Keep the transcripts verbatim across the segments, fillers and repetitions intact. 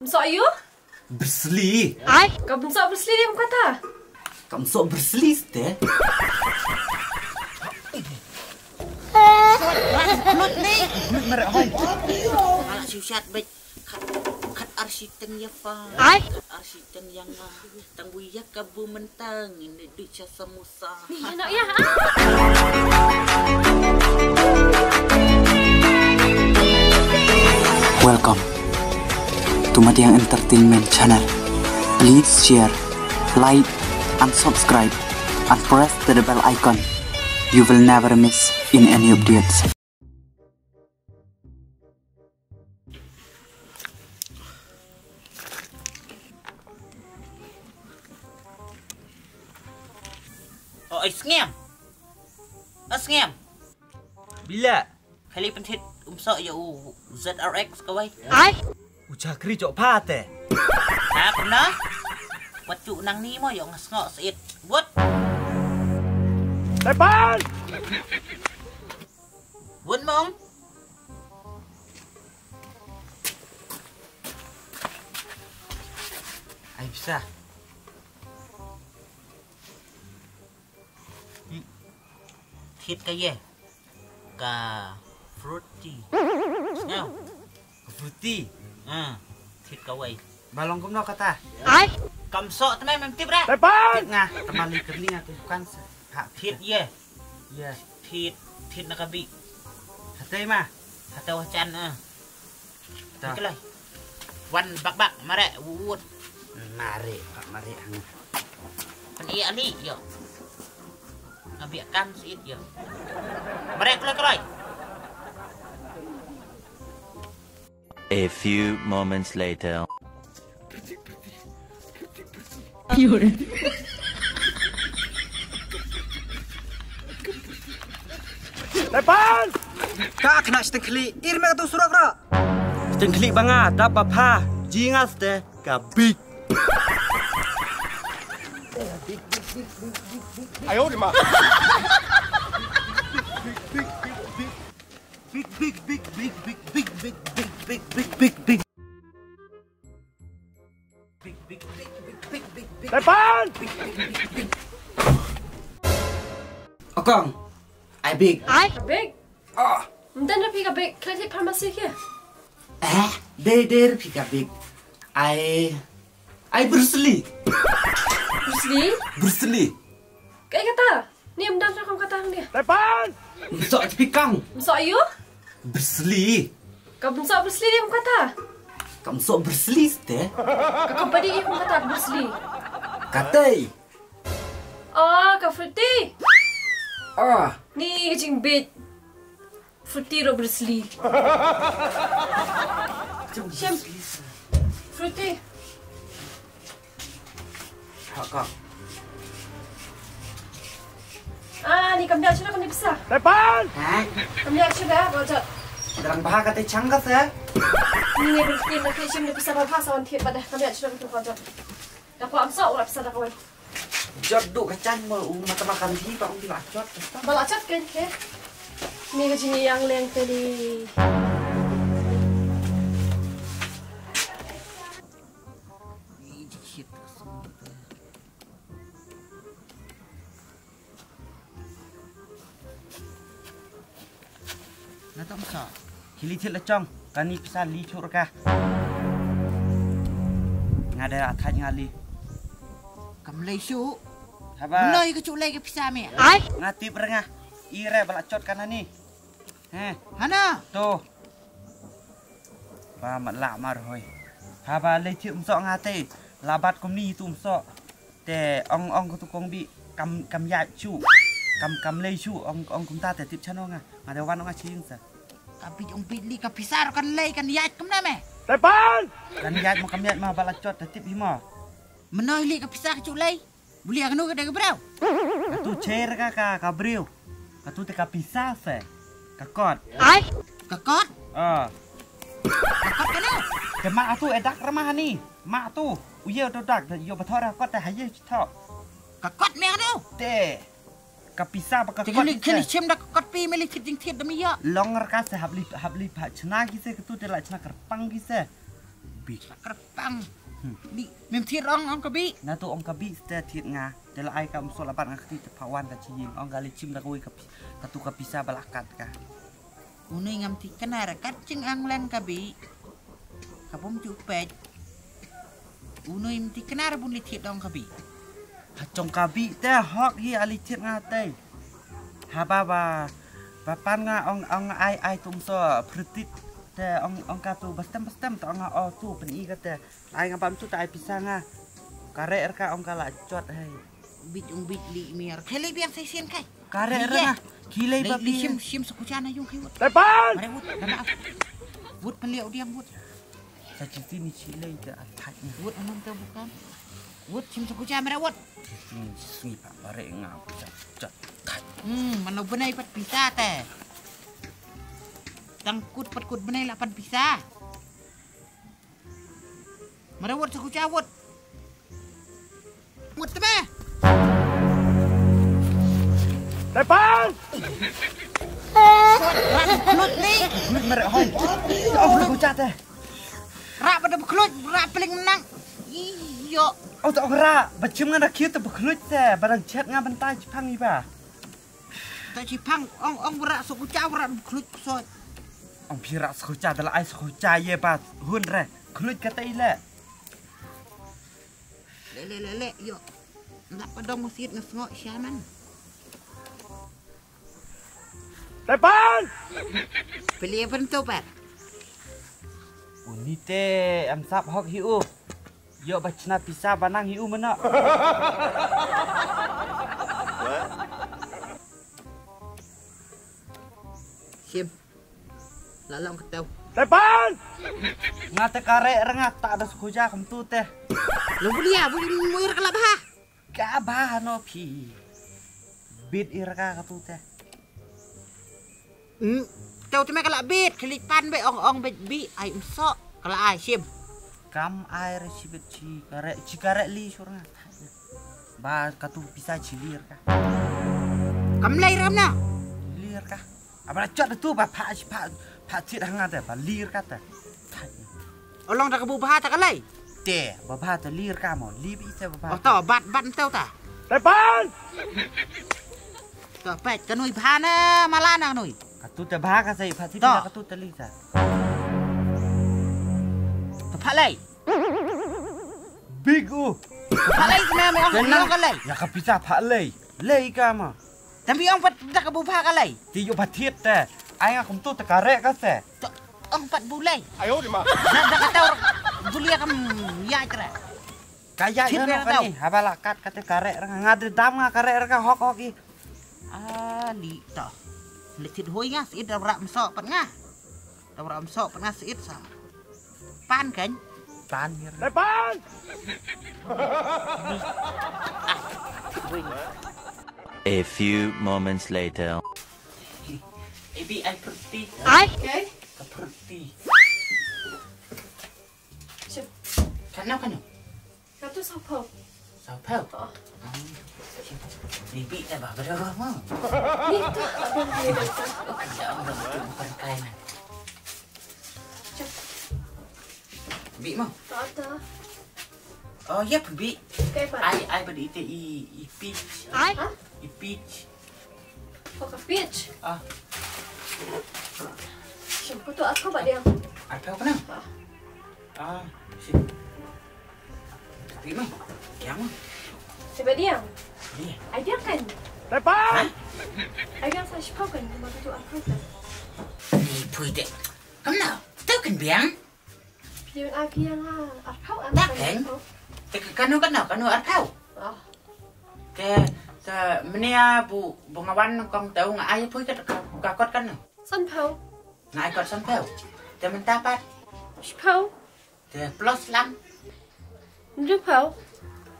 Msoh ïu? Brisli. Ka msoh brisli dei kum kata. Ka msoh brisli ste. Ala shishat bej. Khat, khat arsi teng ya fa. Khat arsi teng ya nga. Tang bu ya ka bu mentang ini du cha samusa. Ni anak ya. Welcome to Madiang Entertainment Channel. Please share, like, and subscribe, and press the bell icon. You will never miss in any updates. Oh, ai sngem. Ai sngem. Bila? Khali pynthit umsoh ya u Z R X kawai. Ai. U chakri jok pha te. Ha, kumno? Wat chu nang ni mo yo ngas ngo seit. Wat. Tepan! Bun mong. Ai bisa. Thit ka ye. Ka fruity. Sngau. Fruity. Ah, thit kawei. Ba long kumno kata? Ai. Kam sok te mem tip ra. Tepat. Thit nga, teman li kerni nga tu bukan se. Ha, thit ye. Ye. Thit, thit na ka bik. Hate ma. Hate wah chan ah. Ta. Nikolai. Wan bak bak mare wut. Mare bak mare hang. Kan iya ali yo. Nga bia kam seit yo. Mare kloi kloi. A few moments later. Tepan! Ka kena siteng khlieh, ir me ka tu surok ro. Siteng khlieh ba nga dap ba pha, ji nga ste ka bik. Ayo di ma. Big, big, big, big, big, big, big, big, big, big, big, big, big, big. Big, big, big, big, big, big, big. Tepan! Big, big, big, big. Akong, ai big. Ai? Big? Ah. Mdan ra phi ka big, klet hi pharmacy ke? Eh, dei, dei ra phi ka big. Ai, ai Bruce Lee. Bruce Lee? Bruce Lee. Kai kata? Ni mdan ra kum kata hang dia. Tepan! Msok tepi kang. Msok ïu? Bruce Lee. Ka msok Bruce Lee ni kum kata. Ka msok Bruce Lee ste. Ka company ni kum kata Bruce Lee. Katei. Ah, ka Fruity. Ah. Ni ka jingbit. Fruity ro Bruce Lee. Shem. Fruity. Ha ka. Ah, ni kam biak shuh kan ni pisa. Tepan! Ha? Kam biak shuh ba, ba jot. Darang bha kata chang ka se. Ni ni Fruity na kri shim ni pisa ba bha sa wan thied ba dah. Kam biak shuh kan tu ba jot. Da ko am sa ura pisa da ko. Jot du ka chan mo u mata makan di ba u di la jot. Ba la jot kan ke. Ni ka jingïaleng te ni. Na tong sa. Khili thil la chong. Kani pisa li chur ka. Nga da athaj nga li. Kam lei shu. Haba. Lei ka chu lei ka pisa me. Ai. Nga tip renga. Ire bala chot kanani. He. Hana. To. Ba mat la mar hoi. Haba lei thil umsok nga te. Labat kumni tu umsok. Te ong ong ko tu kong bi kam kam ya chu. Kam kam lei chu ong ong kumta te tip chano nga. Nga de wan ong a ching sa. Ka bi ong bi li ka pisa kan lei kan ya kum na me. Tepan. Kan ya mo kam ya ma bala chot te tip hi mo. Menoi li ka pisa ka chu lei. Buli ka nu ka de ka brau. Ka tu cher ka ka ka brau. Ka tu te ka pisa se. Ka kot. Ai. Ka kot. Ah. Ka kot ka nu. Te ma atu edak rama hani. Ma tu. Uye tu dak yo bathor ka kot te haye chitho. Ka kot me ka nu. Te. Ka pisa ba ka kot. Te kini kini chim da ka kot pi me li thit jing thit da mi ya. Long ra ka se hap li hap li pha chna ki se ka tu te la chna kerpang ki se. Kyrpang. Bi, mem thied ong, ong ka Bi. Na tu ong ka Bi te thied nga. Te la ai ka msok la bat nga kti te phawan ka chi ïing ong ka li chim da kawei ka pi-, ka tu ka pisa ba la kat ka. Unei ngam ti knar kat ching ang leng ka Bi. Ka bum ju pej. Unei mem ti knar bun li thied ong ka Bi. Ha chong ka Bi te hok hi a li thied nga te. Haba ba, ba pan nga ong, ong ai, ai tum so pyrtit te ong, ong ka tu ba stem, ba stem te ong nga o tu pyn-i ka te. Ai nga bam tu te ai pisa nga. Ka re er ka ong ka la chot hai. Bit ong bit li miar. Khele biang sai sien kai. Ka re er nga. Khele ba li biang. Shim, shim sa kucha na yung kai wut. Tepan! Mare wut, dana. Wut pynliau diang wut. Sa chi sini chi lei te attack ni. Wut anam te bukan. Wut shim sa kucha mare wut. Chi sini chi sini pa bare nga kucha. Chat. Hmm, mano benai pat pisa te. Tang kut pat kut benai la pat pisa. Mare wut sa kucha wut. Mut tebe. Tepan! Rak khlut ni. Khlut mare hoi. Oh, khlut kucha te. Rak pada khlut, rak paling menang. Iyo. Oh, tak rak. Bachim ngan rak khlut te khlut te. Barang chet nga bentai chipang iba. Ta chipang ong ong rak sa kucha rak khlut soi. Ong phi rak sa kucha da la ai sa kucha ye ba hun re. Khlut kata ile. Le, le, le, le, yo. Nda padong masit nga sngo shaman. Tepan! Pili apa tu pat? Unite am sap hok hi u. Yo ba chna pisa banang hi u mena. Sim. Lalang ketau. Tepan! Nga te kare rengat tak ada sekuja kem tu teh. Lu bulia, bu muir kelap ha. Ka ba no phi. Bit ir ka ka tu teh. Hmm. Tau te me kelap bit, kelipan be ong ong bit bi ai mso kelap ai sim. Kam ai re sibit chi kare chi kare li sur nga. Ba ka tu pisa chi lir ka. Kam lai ram na. Lir ka. Aba la chot tu ba pha chi pha pha chit hanga te ba lir ka te. Olong da ka bu bha ta ka lai. Te ba bha te lir ka mo li bi te ba bha. Oh to bat bat tau ta. Tepan. To pet ka nui bha na mala na nui. Ka tu te bha ka sai pha chit ka tu te li ta. To pha lai. Big u. Pha lai kena me ong ka lai. Ya ka pisa pha lai. Lai ka ma. Tapi ong pat da ka bu pha ka lai. Ti yo ba thiet te. Ai nga kum tu te ka re ka se. Ong pat bu lai. Ayo di ma. Da ka tau bu lia kam ya kra. Ka ya no ka ni haba la kat ka te ka re nga de dam nga ka re ka hok hok i. Ali ta. Le thiet hoi nga si da rak mso pat nga. Tau ram sok pernah seit sa. Pan kan? Pan mir. Pan! A few moments later. Ibi ai perti. Ai? Ka perti. Kano kano? Katu sapau. Sapau? Oh. Ni bi ta ba ba mo. Ni tu abang ni tu. Ada orang tu bukan kai man. Bi mo. Tak ada. Oh ya bi. Kai pa. Ai ai ba di te i i peach. Ai? I peach. Ko ka peach. Ah. Shin ko tu aku ba dia. Ai pa kena. Ah, si. Tapi mah, yang mah. Coba dia. Dia. Ai dia kan. Tepat. Ai dia sa shipau kan, cuma tu aku kan. Ni pui dek. Kamu nak? Tahu kan biang? Piang ai piang ah. Arpau ah. Tak kan? Te kanu kanu kanu arpau. Ah. Te te menia bu bu ngawan kong tahu nga ai pui ka ka kot kan. Sanpau. Nga ai kot sanpau. Te mentapat. Shipau. Te plus lang. Hynriewphew.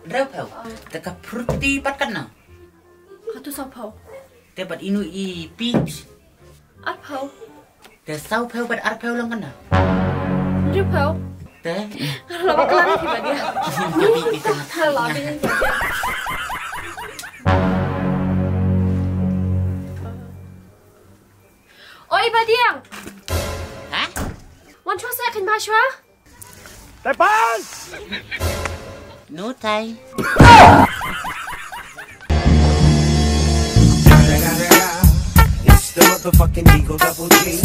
Hynriewphew. Te ka fruity pat katno? Katu sawphew. Te pat inu i peach? Arphew. Te sawphew pat arphew lang katno? Hynriewphew. Te? Ka la bakla ki ba dia. Ka bi ki tang. Ka la bi ki ba dia. Oi, Badiang. Ha? Wan chwa sa kan ba chwa? Time pass! No time. It's the motherfucking Eagle Double G.